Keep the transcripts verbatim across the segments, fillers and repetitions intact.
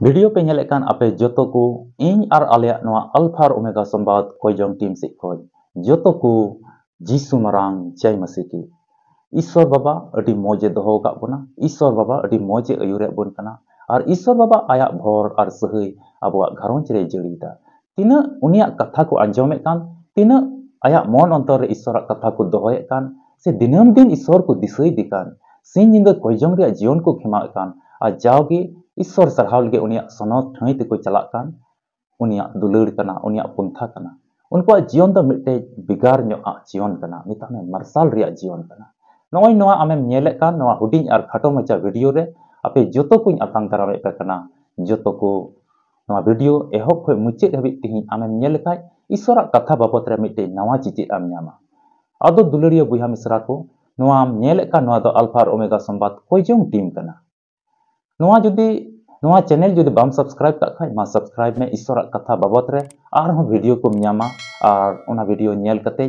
Video ᱯᱮ ᱧᱮᱞᱮᱫ ᱠᱟᱱ ᱟᱯᱮ ᱡᱚᱛᱚ ᱠᱚ, ᱤᱧ ᱟᱨ ᱟᱞᱮᱭᱟᱜ ᱱᱚᱣᱟ ᱟᱞᱯᱷᱟ ᱟᱨ ᱳᱢᱮᱜᱟ ᱥᱚᱢᱵᱟᱫ ᱠᱚᱭᱡᱚᱝ ᱴᱤᱢ ᱥᱮᱫ ᱠᱷᱚᱱ ᱡᱚᱛᱚ ᱠᱚ ᱡᱤᱥᱩ ᱢᱟᱨᱟᱝ ᱡᱟᱭ ᱢᱟᱹᱥᱤ ᱠᱤ᱾ ᱤᱥᱥᱚᱨ ᱵᱟᱵᱟ ᱟᱹᱰᱤ ᱢᱚᱡᱽ ᱮ ᱫᱚᱦᱚ ᱟᱠᱟᱫ ᱵᱚᱱᱟ, ᱤᱥᱥᱚᱨ ᱵᱟᱵᱟ ᱟᱹᱰᱤ ᱢᱚᱡᱽ ᱮ ᱟᱹᱭᱩᱨᱮᱫ ᱵᱚᱱ ᱠᱟᱱᱟ, ᱟᱨ ᱤᱥᱥᱚᱨ ᱵᱟᱵᱟ ᱟᱭᱟᱜ ᱵᱷᱚᱨ ᱟᱨ ᱥᱟᱹᱦᱟᱹᱭ ᱟᱵᱚᱣᱟᱜ ᱜᱷᱟᱨᱚᱸᱡᱽ ᱨᱮᱭ ᱡᱟᱹᱲᱤᱭᱮᱫᱟ᱾ ᱛᱤᱱᱟᱹᱜ ᱩᱱᱤᱭᱟᱜ ᱠᱟᱛᱷᱟ ᱠᱚ ᱟᱸᱡᱚᱢᱮᱫ ᱠᱟᱱ, ᱛᱤᱱᱟᱹᱜ ᱟᱭᱟᱜ ᱢᱚᱱ ᱚᱱᱛᱚᱨ ᱨᱮ ᱤᱥᱥᱚᱨᱟᱜ ᱠᱟᱛᱷᱟ ᱠᱚ ᱫᱚᱦᱚᱭᱮᱫ ᱠᱟᱱ, ᱥᱮ ᱫᱤᱱᱟᱹᱢ ᱫᱤᱱ ᱤᱥᱥᱚᱨ ᱠᱚ ᱫᱤᱥᱟᱹᱭᱮᱫᱮ ᱠᱟᱱ, ᱥᱤᱧ ᱧᱤᱫᱟᱹ ᱠᱚᱭᱡᱚᱝ ᱨᱮᱭᱟᱜ ᱡᱤᱭᱚᱱ ᱠᱚ ᱠᱷᱮᱢᱟᱣᱮᱫ ᱠᱟᱱ, ᱟᱨ ᱡᱟᱣᱜᱮ ᱤᱥᱥᱚᱨ ᱥᱟᱨᱦᱟᱣ ᱞᱟᱹᱜᱤᱫ ᱩᱱᱤᱭᱟᱜ ᱥᱚᱱᱚᱛ ᱴᱷᱟᱹᱭ ᱛᱮᱠᱚ ᱪᱟᱞᱟᱜ ᱠᱟᱱ, ᱩᱱᱤᱭᱟᱜ ᱫᱩᱞᱟᱹᱲ ᱠᱟᱱᱟ, ᱩᱱᱤᱭᱟᱜ ᱯᱚᱱᱛᱷᱟ ᱠᱟᱱᱟ᱾ ᱩᱱᱠᱩᱣᱟᱜ ᱡᱤᱭᱚᱱ ᱫᱚ ᱢᱤᱫᱴᱮᱡ ᱵᱷᱮᱜᱟᱨ ᱧᱚᱜ ᱟᱜ ᱡᱤᱭᱚᱱ ᱠᱟᱱᱟ, ᱢᱮᱛᱟᱜ ᱢᱮ ᱢᱟᱨᱥᱟᱞ ᱨᱮᱭᱟᱜ ᱡᱤᱭᱚᱱ ᱠᱟᱱᱟ᱾ ᱱᱚᱜᱼᱚᱭ ᱱᱚᱣᱟ ᱟᱢᱮᱢ ᱧᱮᱞᱮᱫ ᱠᱟᱱ ᱱᱚᱣᱟ ᱦᱩᱰᱤᱧ ᱟᱨ ᱠᱷᱟᱴᱚ ᱢᱟᱪᱷᱟ ᱵᱷᱤᱰᱤᱭᱳ ᱨᱮ ᱟᱯᱮ ᱡᱚᱛᱚ ᱠᱚᱧ ᱟᱛᱟᱝ ᱫᱟᱨᱟᱢᱮᱫ ᱯᱮ ᱠᱟᱱᱟ᱾ ᱡᱚᱛᱚ ᱠᱚ ᱱᱚᱣᱟ ᱵᱷᱤᱰᱤᱭᱳ ᱮᱦᱚᱵ ᱠᱷᱚᱱ ᱢᱩᱪᱟᱹᱫ ᱦᱟᱹᱵᱤᱡ ᱛᱮᱦᱮᱧ ᱟᱢᱮᱢ ᱧᱮᱞ ᱞᱮᱠᱷᱟᱡ ᱤᱥᱥᱚᱨᱟᱜ ᱠᱟᱛᱷᱟ ᱵᱟᱵᱚᱛ ᱨᱮ ᱢᱤᱫᱴᱮᱡ ᱱᱟᱣᱟ ᱪᱮᱪᱮᱫ ᱮᱢ ᱧᱟᱢᱟ᱾ ᱟᱫᱚ ᱫᱩᱞᱟᱹᱲᱤᱭᱟᱹ ᱵᱚᱭᱦᱟ ᱢᱤᱥᱨᱟ ᱠᱚ, ᱱᱚᱣᱟᱢ ᱧᱮᱞᱮᱫ ᱠᱟᱱ ᱱᱚᱣᱟ ᱫᱚ ᱟᱞᱯᱷᱟ ᱟᱨ ᱳᱢᱮᱜᱟ ᱥᱚᱢᱵᱟᱫ ᱠᱚᱭᱡᱚᱝ ᱴᱤᱢ ᱠᱟᱱᱟ᱾ ᱱᱚᱣᱟ ᱡᱩᱫᱤ, ᱱᱚᱣᱟ ᱪᱮᱱᱮᱞ ᱡᱩᱫᱤ ᱵᱟᱢ ᱥᱟᱵᱥᱠᱨᱟᱭᱤᱵ ᱠᱟᱜ ᱠᱷᱟᱡ, ᱢᱟ ᱥᱟᱵᱥᱠᱨᱟᱭᱤᱵ ᱢᱮ᱾ ᱤᱥᱥᱚᱨᱟᱜ ᱠᱟᱛᱷᱟ ᱵᱟᱵᱚᱛ ᱨᱮ ᱟᱨᱦᱚᱸ ᱵᱷᱤᱰᱤᱭᱳ ᱠᱚᱢ ᱧᱟᱢᱟ, ᱟᱨ ᱚᱱᱟ ᱵᱷᱤᱰᱤᱭᱳ ᱧᱮᱞ ᱠᱟᱛᱮ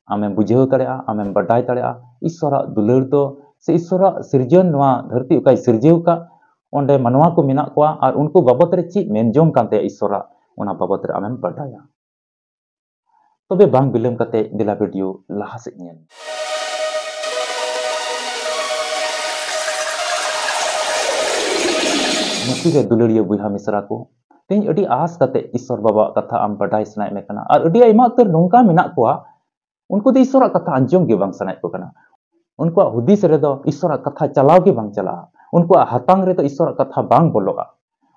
ᱟᱢᱮᱢ ᱵᱩᱡᱷᱟᱹᱣ ᱫᱟᱲᱮᱭᱟᱜᱼᱟ, ᱟᱢᱮᱢ ᱵᱟᱰᱟᱭ ᱫᱟᱲᱮᱭᱟᱜᱼᱟ ᱤᱥᱥᱚᱨᱟᱜ ᱫᱩᱞᱟᱹᱲ ᱫᱚ, ᱥᱮ ᱤᱥᱥᱚᱨᱟᱜ ᱥᱤᱨᱡᱚᱱ, ᱱᱚᱣᱟ ᱫᱷᱟᱹᱨᱛᱤ ᱚᱠᱟᱭ ᱥᱤᱨᱡᱟᱹᱣ ᱟᱠᱟᱫ, ᱚᱸᱰᱮ ᱢᱟᱱᱣᱟ ᱠᱚ ᱢᱮᱱᱟᱜ ᱠᱚᱣᱟ ᱟᱨ ᱩᱱᱠᱩ ᱵᱟᱵᱚᱛ ᱨᱮ ᱪᱮᱫ ᱢᱮᱱ ᱡᱚᱝ ᱠᱟᱱ ᱛᱟᱭᱟ ᱤᱥᱥᱚᱨᱟᱜ, ᱚᱱᱟ ᱵᱟᱵᱚᱛ ᱨᱮ ᱟᱢᱮᱢ ᱵᱟᱰᱟᱭᱟ᱾ ᱛᱚᱵᱮ ᱵᱟᱝ ᱵᱤᱞᱚᱢ ᱠᱟᱛᱮ ᱫᱮᱞᱟ ᱵᱷᱤᱰᱤᱭᱳ ᱞᱟᱦᱟ ᱥᱮᱫ ᱧᱮᱞ᱾ ᱢᱟᱹᱥᱤ ᱨᱮ ᱫᱩᱞᱟᱹᱲᱤᱭᱟᱹ ᱵᱚᱭᱦᱟ ᱢᱤᱥᱨᱟ ᱠᱚ, ᱛᱮᱦᱮᱧ ᱟᱹᱰᱤ ᱟᱥ ᱠᱟᱛᱮ ᱤᱥᱥᱚᱨ ᱵᱟᱵᱟᱣᱟᱜ ᱠᱟᱛᱷᱟ ᱟᱢ ᱵᱟᱰᱟᱭ ᱥᱟᱱᱟᱭᱮᱫ ᱢᱮ ᱠᱟᱱᱟ, ᱟᱨ ᱟᱹᱰᱤ ᱟᱭᱢᱟ ᱩᱛᱟᱹᱨ ᱱᱚᱝᱠᱟ ᱢᱮᱱᱟᱜ ᱠᱚᱣᱟ, ᱩᱱᱠᱩ ᱫᱚ ᱤᱥᱥᱚᱨᱟᱜ ᱠᱟᱛᱷᱟ ᱟᱸᱡᱚᱢ ᱜᱮ ᱵᱟᱝ ᱥᱟᱱᱟᱭᱮᱫ ᱠᱚ ᱠᱟᱱᱟ᱾ ᱩᱱᱠᱩᱣᱟᱜ ᱦᱩᱫᱤᱥ ᱨᱮᱫᱚ ᱤᱥᱥᱚᱨᱟᱜ ᱠᱟᱛᱷᱟ ᱪᱟᱞᱟᱣ ᱜᱮ ᱵᱟᱝ ᱪᱟᱞᱟᱜᱼᱟ, ᱩᱱᱠᱩᱣᱟᱜ ᱦᱟᱛᱟᱝ ᱨᱮᱫᱚ ᱤᱥᱥᱚᱨᱟᱜ ᱠᱟᱛᱷᱟ ᱵᱟᱝ ᱵᱚᱞᱚᱜᱼᱟ᱾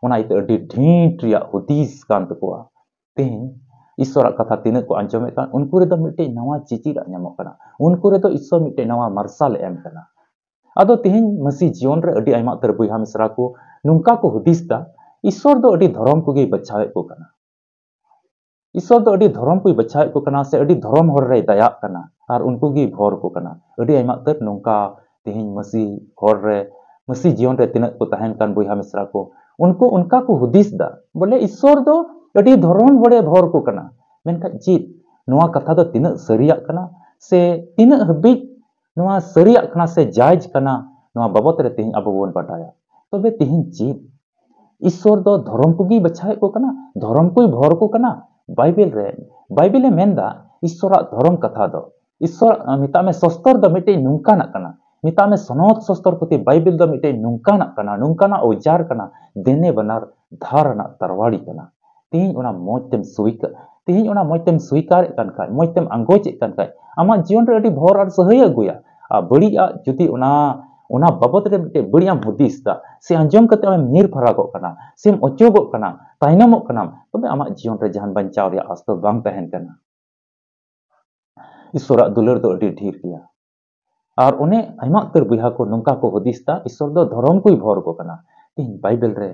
ᱚᱱᱟ ᱤᱭᱟᱹᱛᱮ ᱟᱹᱰᱤ ᱰᱷᱤᱸᱴ ᱨᱮᱭᱟᱜ ᱦᱩᱫᱤᱥ ᱠᱟᱱ ᱛᱟᱠᱚᱣᱟ᱾ ᱛᱮᱦᱮᱧ ᱤᱥᱥᱚᱨᱟᱜ ᱠᱟᱛᱷᱟ ᱛᱤᱱᱟᱹᱜ ᱠᱚ ᱟᱸᱡᱚᱢᱮᱫ ᱠᱟᱱ, ᱩᱱᱠᱩ ᱨᱮᱫᱚ ᱢᱤᱫᱴᱮᱡ ᱱᱟᱣᱟ ᱪᱤᱪᱤᱨᱟᱜ ᱧᱟᱢᱚᱜ ᱠᱟᱱᱟ, ᱩᱱᱠᱩ ᱨᱮᱫᱚ ᱤᱥᱥᱚᱨ ᱢᱤᱫᱴᱮᱡ ᱱᱟᱣᱟ ᱢᱟᱨᱥᱟᱞ ᱮ ᱮᱢ ᱠᱟᱱᱟ᱾ ᱟᱫᱚ ᱛᱮᱦᱮᱧ ᱢᱟᱹᱥᱤ ᱡᱤᱭᱚᱱ ᱨᱮ ᱟᱹᱰᱤ ᱟᱭᱢᱟ ᱩᱛᱟᱹᱨ ᱵᱚᱭᱦᱟ ᱢᱤᱥᱨᱟ ᱠᱚ ᱱᱚᱝᱠᱟ ᱠᱚ ᱦᱩᱫᱤᱥ ᱫᱟ, ᱤᱥᱥᱚᱨ ᱫᱚ ᱟᱹᱰᱤ ᱫᱷᱚᱨᱚᱢ ᱠᱚᱜᱮᱭ ᱵᱟᱪᱷᱟᱣᱮᱫ ᱠᱚ ᱠᱟᱱᱟ᱾ ᱤᱥᱥᱚᱨ ᱫᱚ ᱟᱹᱰᱤ ᱫᱷᱚᱨᱚᱢ ᱠᱚᱭ ᱵᱟᱪᱷᱟᱣᱮᱫ ᱠᱚ ᱠᱟᱱᱟ, ᱥᱮ ᱟᱹᱰᱤ ᱫᱷᱚᱨᱚᱢ ᱦᱚᱲ ᱨᱮᱭ ᱫᱟᱭᱟᱜ ᱠᱟᱱᱟ, ᱟᱨ ᱩᱱᱠᱩ ᱜᱮᱭ ᱵᱷᱚᱨ ᱠᱚ ᱠᱟᱱᱟ᱾ ᱟᱹᱰᱤ ᱟᱭᱢᱟ ᱩᱛᱟᱹᱨ ᱱᱚᱝᱠᱟ ᱛᱮᱦᱮᱧ ᱢᱟᱹᱥᱤ ᱦᱚᱲ ᱨᱮ, ᱢᱟᱹᱥᱤ ᱡᱤᱭᱚᱱ ᱨᱮ ᱛᱤᱱᱟᱹᱜ ᱠᱚ ᱛᱟᱦᱮᱱ ᱠᱟᱱ ᱵᱚᱭᱦᱟ ᱢᱤᱥᱨᱟ ᱠᱚ, ᱩᱱᱠᱩ ᱚᱱᱠᱟ ᱠᱚ ᱦᱩᱫᱤᱥ ᱫᱟ, ᱵᱚᱞᱮ ᱤᱥᱥᱚᱨ ᱫᱚ ᱟᱹᱰᱤ ᱫᱷᱚᱨᱚᱢ ᱦᱚᱲᱮ ᱵᱷᱚᱨ ᱠᱚ ᱠᱟᱱᱟ᱾ ᱢᱮᱱᱠᱷᱟᱱ ᱪᱮᱫ ᱱᱚᱣᱟ ᱠᱟᱛᱷᱟ ᱫᱚ ᱛᱤᱱᱟᱹᱜ ᱥᱟᱹᱨᱤᱭᱟᱜ ᱠᱟᱱᱟ, ᱥᱮ ᱛᱤᱱᱟᱹᱜ ᱦᱟᱹᱵᱤᱡ ᱱᱚᱣᱟ ᱥᱟᱹᱨᱤᱭᱟᱜ ᱠᱟᱱᱟ ᱥᱮ ᱡᱟᱭᱡᱽ ᱠᱟᱱᱟ, ᱱᱚᱣᱟ ᱵᱟᱵᱚᱛ ᱨᱮ ᱛᱮᱦᱮᱧ ᱟᱵᱚ ᱵᱚᱱ ᱵᱟᱰᱟᱭᱟ᱾ ᱛᱚᱵᱮ ᱛᱮᱦᱮᱧ ᱪᱮᱫ ᱤᱥᱥᱚᱨ ᱫᱚ ᱫᱷᱚᱨᱚᱢ ᱠᱚᱜᱮᱭ ᱵᱟᱪᱷᱟᱣᱮᱫ ᱠᱚ ᱠᱟᱱᱟ, ᱫᱷᱚᱨᱚᱢ ᱠᱚᱭ ᱵᱷᱚᱨ ᱠᱚ ᱠᱟᱱᱟ᱾ ᱵᱟᱭᱵᱮᱞ ᱨᱮ, ᱵᱟᱭᱵᱮᱞᱮ ᱢᱮᱱᱫᱟ, ᱤᱥᱥᱚᱨᱟᱜ ᱫᱷᱚᱨᱚᱢ ᱠᱟᱛᱷᱟ ᱫᱚ, ᱤᱥᱥᱚᱨ, ᱢᱮᱛᱟᱜ ᱢᱮ, ᱥᱚᱥᱛᱚᱨ ᱫᱚ ᱢᱤᱫᱴᱮᱡ ᱱᱚᱝᱠᱟᱱᱟᱜ ᱠᱟᱱᱟ, ᱢᱮᱛᱟᱜ ᱢᱮ, ᱥᱚᱱᱚᱛ ᱥᱚᱥᱛᱚᱨ ᱯᱩᱛᱷᱤ ᱵᱟᱭᱵᱮᱞ ᱫᱚ ᱢᱤᱫᱴᱮᱡ ᱱᱚᱝᱠᱟᱱᱟᱜ ᱠᱟᱱᱟ, ᱱᱚᱝᱠᱟᱱᱟᱜ ᱚᱡᱟᱨ ᱠᱟᱱᱟ, ᱫᱮᱱᱮ ᱵᱟᱱᱟᱨ ᱫᱷᱟᱨ ᱨᱮᱱᱟᱜ ᱛᱟᱨᱣᱟᱲᱤ ᱠᱟᱱᱟ᱾ ᱛᱮᱦᱮᱧ ᱚᱱᱟ ᱢᱚᱡᱽ ᱛᱮᱢ ᱥᱩᱭᱠᱟ-, ᱛᱮᱦᱮᱧ ᱚᱱᱟ ᱢᱚᱡᱽ ᱛᱮᱢ ᱥᱩᱭᱠᱟᱨᱮᱫ ᱠᱟᱱ ᱠᱷᱟᱡ, ᱢᱚᱡᱽ ᱛᱮᱢ ᱟᱸᱜᱚᱪᱮᱫ ᱠᱟᱱ ᱠᱷᱟᱡ, ᱟᱢᱟᱜ ᱡᱤᱭᱚᱱ ᱨᱮ ᱟᱹᱰᱤ ᱵᱷᱚᱨ ᱟᱨ ᱥᱟᱹᱦᱟᱹᱭ ᱟᱹᱜᱩᱭᱟ᱾ ᱟᱨ ᱵᱟᱹᱲᱤᱡᱟᱜ ᱡᱩᱫᱤ ᱚᱱᱟ, ᱚᱱᱟ ᱵᱟᱵᱚᱛ ᱨᱮ ᱢᱤᱫᱴᱮᱡ ᱵᱟᱹᱲᱤᱡ ᱮᱢ ᱦᱩᱫᱤᱥ ᱫᱟ, ᱥᱮ ᱟᱸᱡᱚᱢ ᱠᱟᱛᱮ ᱟᱢᱮᱢ ᱧᱤᱨ ᱯᱷᱟᱨᱟᱠᱚᱜ ᱠᱟᱱᱟ, ᱥᱮᱢ ᱚᱪᱚᱜᱚᱜ ᱠᱟᱱᱟ, ᱛᱟᱭᱱᱚᱢᱚᱜ ᱠᱟᱱᱟᱢ, ᱛᱚᱵᱮ ᱟᱢᱟᱜ ᱡᱤᱭᱚᱱ ᱨᱮ ᱡᱟᱦᱟᱱ ᱵᱟᱧᱪᱟᱣ ᱨᱮᱭᱟᱜ ᱟᱥ ᱫᱚ ᱵᱟᱝ ᱛᱟᱦᱮᱱ ᱠᱟᱱᱟ᱾ ᱤᱥᱥᱚᱨᱟᱜ ᱫᱩᱞᱟᱹᱲ ᱫᱚ ᱟᱹᱰᱤ ᱰᱷᱮᱨ ᱜᱮᱭᱟ᱾ ᱟᱨ ᱚᱱᱮ ᱟᱭᱢᱟ ᱩᱛᱟᱹᱨ ᱵᱚᱭᱦᱟ ᱠᱚ ᱱᱚᱝᱠᱟ ᱠᱚ ᱦᱩᱫᱤᱥ ᱫᱟ, ᱤᱥᱥᱚᱨ ᱫᱚ ᱫᱷᱚᱨᱚᱢ ᱠᱚᱭ ᱵᱷᱚᱨ ᱠᱚ ᱠᱟᱱᱟ᱾ ᱛᱮᱦᱮᱧ ᱵᱟᱭᱵᱮᱞ ᱨᱮ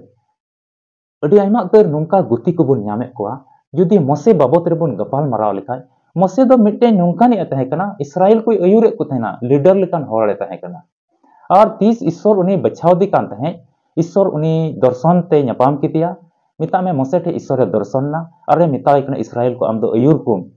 ᱟᱹᱰᱤ ᱟᱭᱢᱟ ᱩᱛᱟᱹᱨ ᱱᱚᱝᱠᱟ ᱜᱩᱛᱤ ᱠᱚᱵᱚᱱ ᱧᱟᱢᱮᱫ ᱠᱚᱣᱟ᱾ ᱡᱩᱫᱤ ᱢᱚᱥᱮ ᱵᱟᱵᱚᱛ ᱨᱮᱵᱚᱱ ᱜᱟᱯᱟᱞ ᱢᱟᱨᱟᱣ ᱞᱮᱠᱷᱟᱡ, ᱢᱚᱥᱮ ᱫᱚ ᱢᱤᱫᱴᱮᱱ ᱱᱚᱝᱠᱟᱱᱤᱡ ᱮ ᱛᱟᱦᱮᱸ ᱠᱟᱱᱟ, ᱤᱥᱨᱟᱭᱮᱞ ᱠᱚᱭ ᱟᱹᱭᱩᱨᱮᱫ ᱠᱚ ᱛᱟᱦᱮᱱᱟ, ᱞᱤᱰᱟᱨ ᱞᱮᱠᱟᱱ ᱦᱚᱲ ᱮ ᱛᱟᱦᱮᱸ ᱠᱟᱱᱟ᱾ ᱟᱨ ᱛᱤᱥ ᱤᱥᱥᱚᱨ ᱩᱱᱤ ᱵᱟᱪᱷᱟᱣ ᱫᱮ ᱠᱟᱱ ᱛᱟᱦᱮᱸᱫ, ᱤᱥᱥᱚᱨ ᱩᱱᱤ ᱫᱚᱨᱥᱚᱱ ᱛᱮ ᱧᱟᱯᱟᱢ ᱠᱮᱫᱮᱭᱟ᱾ ᱢᱮᱛᱟᱜ ᱢᱮ, ᱢᱚᱥᱮ ᱴᱷᱮᱱ ᱤᱥᱥᱚᱨᱮ ᱫᱚᱨᱥᱚᱱ ᱱᱟ ᱟᱨᱮ ᱢᱮᱛᱟᱭ ᱠᱟᱱᱟ, ᱤᱥᱨᱟᱭᱮᱞ ᱠᱚ, ᱟᱢ ᱫᱚ ᱟᱹᱭᱩᱨ ᱠᱚᱢ᱾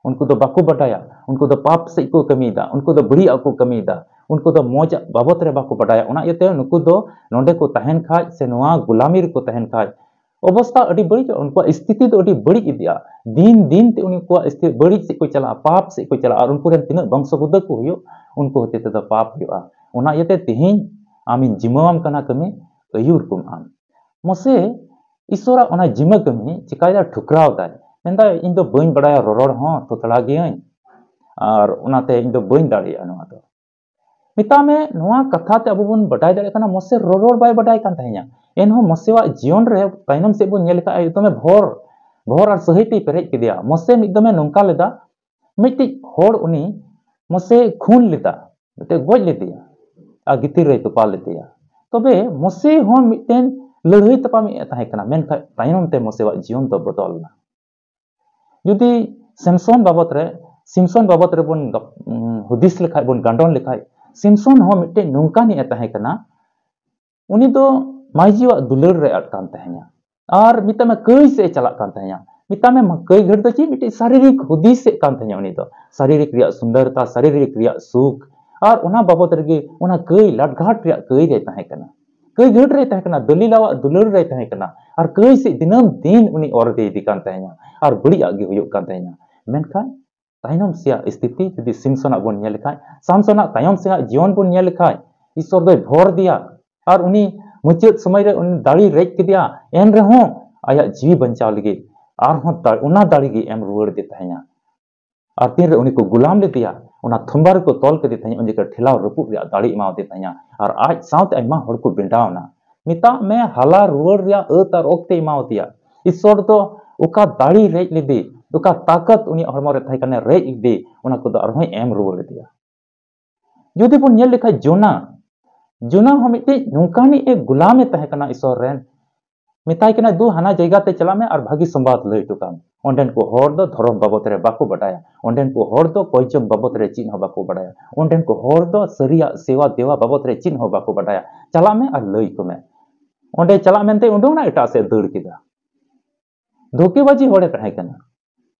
ᱩᱱᱠᱩ ᱫᱚ ᱵᱟᱠᱚ ᱵᱟᱰᱟᱭᱟ, ᱩᱱᱠᱩ ᱫᱚ ᱯᱟᱯ ᱥᱮᱫ ᱠᱚ ᱠᱟᱹᱢᱤᱭᱮᱫᱟ, ᱩᱱᱠᱩ ᱫᱚ ᱵᱟᱹᱲᱤᱡᱟᱜ ᱠᱚ ᱠᱟᱹᱢᱤᱭᱮᱫᱟ, ᱩᱱᱠᱩ ᱫᱚ ᱢᱚᱡᱽ ᱵᱟᱵᱚᱛ ᱨᱮ ᱵᱟᱠᱚ ᱵᱟᱰᱟᱭᱟ᱾ ᱚᱱᱟ ᱤᱭᱟᱹᱛᱮ ᱱᱩᱠᱩ ᱫᱚ ᱱᱚᱰᱮ ᱠᱚ ᱛᱟᱦᱮᱱ ᱠᱷᱟᱡ ᱥᱮ ᱱᱚᱣᱟ ᱜᱩᱞᱟᱢᱤ ᱨᱮᱠᱚ ᱛᱟᱦᱮᱱ ᱠᱷᱟᱡ, ᱚᱵᱚᱥᱛᱟ ᱟᱹᱰᱤ ᱵᱟᱹᱲᱤᱡᱚᱜᱼᱟ, ᱩᱱᱠᱩᱣᱟᱜ ᱥᱛᱷᱤᱛᱤ ᱫᱚ ᱟᱹᱰᱤ ᱵᱟᱹᱲᱤᱡ ᱤᱫᱤᱜᱼᱟ᱾ ᱫᱤᱱ ᱫᱤᱱ ᱛᱮ ᱩᱱᱠᱩᱣᱟᱜ ᱥᱛᱷᱤᱛᱤ ᱵᱟᱹᱲᱤᱡ ᱥᱮᱫ ᱠᱚ ᱪᱟᱞᱟᱜᱼᱟ, ᱯᱟᱯ ᱥᱮᱫ ᱠᱚ ᱪᱟᱞᱟᱜᱼᱟ, ᱟᱨ ᱩᱱᱠᱩ ᱨᱮᱱ ᱛᱤᱱᱟᱹᱜ ᱵᱚᱝᱥᱚ ᱵᱩᱫᱟᱹ ᱠᱚ ᱦᱩᱭᱩᱜ, ᱩᱱᱠᱩ ᱦᱚᱛᱮ ᱛᱮᱫᱚ ᱯᱟᱯ ᱦᱩᱭᱩᱜᱼᱟ᱾ ᱚᱱᱟ ᱤᱭᱟᱹᱛᱮ ᱛᱮᱦᱮᱧ ᱟᱢᱤᱧ ᱡᱤᱢᱟᱹᱣᱟᱢ ᱠᱟᱱᱟ ᱠᱟᱹᱢᱤ, ᱟᱹᱭᱩᱨ ᱠᱚᱢ ᱟᱢ᱾ ᱢᱚᱥᱮ ᱤᱥᱥᱚᱨᱟᱜ ᱚᱱᱟ ᱡᱤᱢᱟᱹ ᱠᱟᱹᱢᱤ ᱪᱤᱠᱟᱭᱮᱫᱟ? ᱴᱷᱩᱠᱨᱟᱣ ᱫᱟᱭ, ᱢᱮᱱᱫᱟᱭ, "ᱤᱧ ᱫᱚ ᱵᱟᱹᱧ ᱵᱟᱲᱟᱭᱟ, ᱨᱚᱨᱚᱲ ᱦᱚᱸ ᱛᱷᱚᱛᱲᱟ ᱜᱤᱭᱟᱹᱧ, ᱟᱨ ᱚᱱᱟᱛᱮ ᱤᱧ ᱫᱚ ᱵᱟᱹᱧ ᱫᱟᱲᱮᱭᱟᱜᱼᱟ ᱱᱚᱣᱟ ᱫᱚ᱾" ᱢᱮᱛᱟᱜ ᱢᱮ, ᱱᱚᱣᱟ ᱠᱟᱛᱷᱟ ᱛᱮ ᱟᱵᱚ ᱵᱚᱱ ᱵᱟᱰᱟᱭ ᱫᱟᱲᱮᱭᱟᱜ ᱠᱟᱱᱟ, ᱢᱚᱥᱮ ᱨᱚᱨᱚᱲ ᱵᱟᱭ ᱵᱟᱰᱟᱭ ᱠᱟᱱ ᱛᱟᱦᱮᱸᱱᱟ᱾ ᱮᱱᱦᱚᱸ ᱢᱚᱥᱮᱣᱟᱜ ᱡᱤᱭᱚᱱ ᱨᱮ ᱛᱟᱭᱱᱚᱢ ᱥᱮᱫ ᱵᱚᱱ ᱧᱮᱞ ᱞᱮᱠᱷᱟᱡ, ᱮᱠᱫᱚᱢᱮ ᱵᱷᱚᱨ, ᱵᱷᱚᱨ ᱟᱨ ᱥᱟᱹᱦᱤᱛᱮᱭ ᱯᱮᱨᱮᱡ ᱠᱮᱫᱮᱭᱟ᱾ ᱢᱚᱥᱮ ᱢᱤᱫ ᱫᱚᱢᱮ ᱱᱚᱝᱠᱟ ᱞᱮᱫᱟ, ᱢᱤᱫᱴᱤᱡ ᱦᱚᱲ ᱩᱱᱤ ᱢᱚᱥᱮ ᱠᱷᱩᱱ ᱞᱮᱫᱟ, ᱢᱤᱫᱴᱮᱡ ᱜᱚᱡ ᱞᱮᱫᱮᱭᱟ ᱟᱨ ᱜᱤᱛᱤᱞ ᱨᱮᱭ ᱛᱚᱯᱟ ᱞᱮᱫᱮᱭᱟ᱾ ᱛᱚᱵᱮ ᱢᱚᱥᱮ ᱦᱚᱸ ᱢᱤᱫᱴᱮᱱ ᱞᱟᱹᱲᱦᱟᱹᱭ ᱛᱟᱯᱟᱢᱮᱫ ᱛᱟᱦᱮᱸ ᱠᱟᱱᱟ, ᱢᱮᱱᱠᱷᱟᱱ ᱛᱟᱭᱱᱚᱢ ᱛᱮ ᱢᱚᱥᱮᱣᱟᱜ ᱡᱤᱭᱚᱱ ᱫᱚ ᱵᱚᱫᱚᱞ ᱮᱱᱟ᱾ ᱡᱩᱫᱤ ᱥᱤᱢᱥᱚᱱ ᱵᱟᱵᱚᱛ ᱨᱮ, ᱥᱤᱢᱥᱚᱱ ᱵᱟᱵᱚᱛ ᱨᱮᱵᱚᱱ ᱜᱟᱯ-, ᱩᱸ, ᱦᱩᱫᱤᱥ ᱞᱮᱠᱷᱟᱡ, ᱵᱚᱱ ᱜᱟᱱᱰᱚᱱ ᱞᱮᱠᱷᱟᱡ, ᱥᱤᱢᱥᱚᱱ ᱦᱚᱸ ᱢᱤᱫᱴᱮᱡ ᱱᱚᱝᱠᱟᱱᱤᱡ ᱮ ᱛᱟᱦᱮᱸ ᱠᱟᱱᱟ᱾ ᱩᱱᱤ ᱫᱚ ᱢᱟᱹᱭᱡᱤᱣᱟᱜ ᱫᱩᱞᱟᱹᱲ ᱨᱮ ᱟᱫ ᱠᱟᱱ ᱛᱟᱦᱮᱸᱭᱟ᱾ ᱟᱨ ᱢᱮᱛᱟᱜ ᱢᱮ, ᱠᱟᱹᱭ ᱥᱮᱫ ᱮ ᱪᱟᱞᱟᱜ ᱠᱟᱱ ᱛᱟᱦᱮᱸᱭᱟ᱾ ᱢᱮᱛᱟᱜ ᱢᱮ, ᱢᱟ-, ᱠᱟᱹᱭ ᱜᱷᱟᱹᱲ ᱫᱚ ᱪᱮᱫ? ᱢᱤᱫᱴᱮᱡ ᱥᱟᱨᱤᱨᱤᱠ ᱦᱩᱫᱤᱥ ᱮᱫ ᱠᱟᱱ ᱛᱟᱦᱮᱸᱭᱟ ᱩᱱᱤ ᱫᱚ᱾ ᱥᱟᱨᱤᱨᱤᱠ ᱨᱮᱭᱟᱜ ᱥᱩᱱᱫᱚᱨᱛᱟ, ᱥᱟᱨᱤᱨᱤᱠ ᱨᱮᱭᱟᱜ ᱥᱩᱠ, ᱟᱨ ᱚᱱᱟ ᱵᱟᱵᱚᱛ ᱨᱮᱜᱮ ᱚᱱᱟ ᱠᱟᱹᱭ, ᱞᱟᱴᱜᱷᱟᱴ ᱨᱮᱭᱟᱜ ᱠᱟᱹᱭ ᱨᱮ ᱛᱟᱦᱮᱸ ᱠᱟᱱᱟ᱾ ᱠᱟᱹᱭ ᱜᱷᱟᱹᱴ ᱨᱮᱭ ᱛᱟᱦᱮᱸ ᱠᱟᱱᱟ, ᱫᱟᱹᱞᱤᱞᱟᱣᱟᱜ ᱫᱩᱞᱟᱹᱲ ᱨᱮᱭ ᱛᱟᱦᱮᱸ ᱠᱟᱱᱟ, ᱟᱨ ᱠᱟᱹᱭ ᱥᱮᱫ ᱫᱤᱱᱟᱹᱢ ᱫᱤᱱ ᱩᱱᱤ ᱚᱨ ᱤᱫᱤᱭᱮ ᱠᱟᱱ ᱛᱟᱦᱮᱸᱱᱟ, ᱟᱨ ᱵᱟᱹᱲᱤᱡᱟᱜ ᱜᱮ ᱦᱩᱭᱩᱜ ᱠᱟᱱ ᱛᱟᱦᱮᱸᱱᱟ᱾ ᱢᱮᱱᱠᱷᱟᱱ ᱛᱟᱭᱱᱚᱢ ᱥᱮᱭᱟᱜ ᱥᱛᱷᱤᱛᱤ ᱡᱩᱫᱤ ᱥᱤᱢᱥᱚᱱᱟᱜ ᱵᱚᱱ ᱧᱮᱞ ᱞᱮᱠᱷᱟᱡ, ᱥᱟᱢᱥᱚᱱᱟᱜ ᱛᱟᱭᱚᱢ ᱥᱮᱭᱟᱜ ᱡᱤᱭᱚᱱ ᱵᱚᱱ ᱧᱮᱞ ᱞᱮᱠᱷᱟᱡ, ᱤᱥᱚᱨ ᱫᱚᱭ ᱵᱷᱚᱨ ᱫᱮᱭᱟ, ᱟᱨ ᱩᱱᱤ ᱢᱩᱪᱟᱹᱫ ᱥᱚᱢᱚᱭ ᱨᱮ ᱩᱱᱤ ᱫᱟᱲᱮᱭ ᱨᱮᱡ ᱠᱮᱫᱮᱭᱟ, ᱮᱱ ᱨᱮᱦᱚᱸ ᱟᱭᱟᱜ ᱡᱤᱣᱤ ᱵᱟᱧᱪᱟᱣ ᱞᱟᱹᱜᱤᱫ ᱟᱨᱦᱚᱸ ᱫᱟ-, ᱚᱱᱟ ᱫᱟᱲᱮ ᱜᱮ ᱮᱢ ᱨᱩᱣᱟᱹᱲ ᱟᱫᱮ ᱛᱟᱦᱮᱸᱱᱟ᱾ ᱟᱨ ᱛᱤᱱᱨᱮ ᱩᱱᱤ ᱠᱚ ᱜᱩᱞᱟᱢ ᱞᱮᱫᱮᱭᱟ, ᱚᱱᱟ ᱛᱷᱩᱢᱵᱟ ᱨᱮᱠᱚ ᱛᱚᱞ ᱠᱮᱫᱮ ᱛᱟᱦᱮᱸᱫ, ᱩᱱ ᱡᱚᱠᱷᱚᱱ ᱴᱷᱮᱞᱟᱣ ᱨᱟᱹᱯᱩᱫ ᱨᱮᱭᱟᱜ ᱫᱟᱲᱮ ᱮᱢᱟᱣᱟᱫᱮ ᱛᱟᱦᱮᱸᱫ, ᱟᱨ ᱟᱡ ᱥᱟᱶᱛᱮ ᱟᱭᱢᱟ ᱦᱚᱲ ᱠᱚ ᱵᱮᱸᱰᱟᱣ ᱮᱱᱟ᱾ ᱢᱮᱛᱟᱜ ᱢᱮ, ᱦᱟᱞᱟ ᱨᱩᱣᱟᱹᱲ ᱨᱮᱭᱟᱜ ᱟᱹᱛ ᱟᱨ ᱚᱠᱛᱮ ᱮᱢᱟᱣᱟᱫᱮᱭᱟ᱾ ᱤᱥᱚᱨ ᱫᱚ ᱚᱠᱟ ᱫᱟᱲᱮ ᱨᱮᱡ ᱞᱮᱫᱮ, ᱚᱠᱟ ᱛᱟᱠᱚᱛ ᱩᱱᱤᱭᱟᱜ ᱦᱚᱲᱢᱚ ᱨᱮ ᱛᱟᱦᱮᱸ ᱠᱟᱱᱟ ᱨᱮᱡ ᱞᱮᱫᱮ, ᱚᱱᱟ ᱠᱚᱫᱚ ᱟᱨᱦᱚᱸᱭ ᱮᱢ ᱨᱩᱣᱟᱹᱲ ᱟᱫᱮᱭᱟ᱾ ᱡᱩᱫᱤ ᱵᱚᱱ ᱧᱮᱞ ᱞᱮᱠᱷᱟᱡ ᱡᱳᱱᱟ, ᱡᱳᱱᱟ ᱦᱚᱸ ᱢᱤᱫᱴᱤᱡ ᱱᱚᱝᱠᱟᱱᱤᱡ ᱮ ᱜᱩᱞᱟᱢ ᱮ ᱛᱟᱦᱮᱸ ᱠᱟᱱᱟ ᱤᱥᱚᱨ ᱨᱮᱱ᱾ ᱢᱮᱛᱟᱭ ᱠᱟᱱᱟᱭ, "ᱫᱩ, ᱦᱟᱱᱟ ᱡᱟᱭᱜᱟ ᱛᱮ ᱪᱟᱞᱟᱜ ᱢᱮ ᱟᱨ ᱵᱷᱟᱹᱜᱤ ᱥᱚᱢᱵᱟᱫ ᱞᱟᱹᱭ ᱦᱚᱴᱚ ᱠᱟᱜ ᱢᱮ᱾ ᱚᱸᱰᱮᱱ ᱠᱚ ᱦᱚᱲ ᱫᱚ ᱫᱷᱚᱨᱚᱢ ᱵᱟᱵᱚᱫ ᱨᱮ ᱵᱟᱠᱚ ᱵᱟᱰᱟᱭᱟ᱾ ᱚᱸᱰᱮᱱ ᱠᱚ ᱦᱚᱲ ᱫᱚ ᱠᱚᱭ ᱡᱚᱝ ᱵᱟᱵᱚᱫ ᱨᱮ ᱪᱮᱫ ᱦᱚᱸ ᱵᱟᱠᱚ ᱵᱟᱰᱟᱭᱟ᱾ ᱚᱸᱰᱮᱱ ᱠᱚ ᱦᱚᱲ ᱫᱚ ᱥᱟᱹᱨᱤᱭᱟᱜ ᱥᱮᱣᱟ ᱫᱮᱣᱟ ᱵᱟᱵᱚᱫ ᱨᱮ ᱪᱮᱫ ᱦᱚᱸ ᱵᱟᱠᱚ ᱵᱟᱰᱟᱭᱟ᱾ ᱪᱟᱞᱟᱜ ᱢᱮ ᱟᱨ ᱞᱟᱹᱭ ᱟᱠᱚ ᱢᱮ᱾" ᱚᱸᱰᱮ ᱪᱟᱞᱟᱜ ᱢᱮᱱᱛᱮ ᱩᱰᱩᱝ ᱮᱱᱟ, ᱮᱴᱟᱜ ᱥᱮᱫ ᱫᱟᱹᱲ ᱠᱮᱫᱟ᱾ ᱫᱷᱳᱠᱮᱵᱟᱡᱤ ᱦᱚᱲᱮ ᱛᱟᱦᱮᱸ ᱠᱟᱱᱟ᱾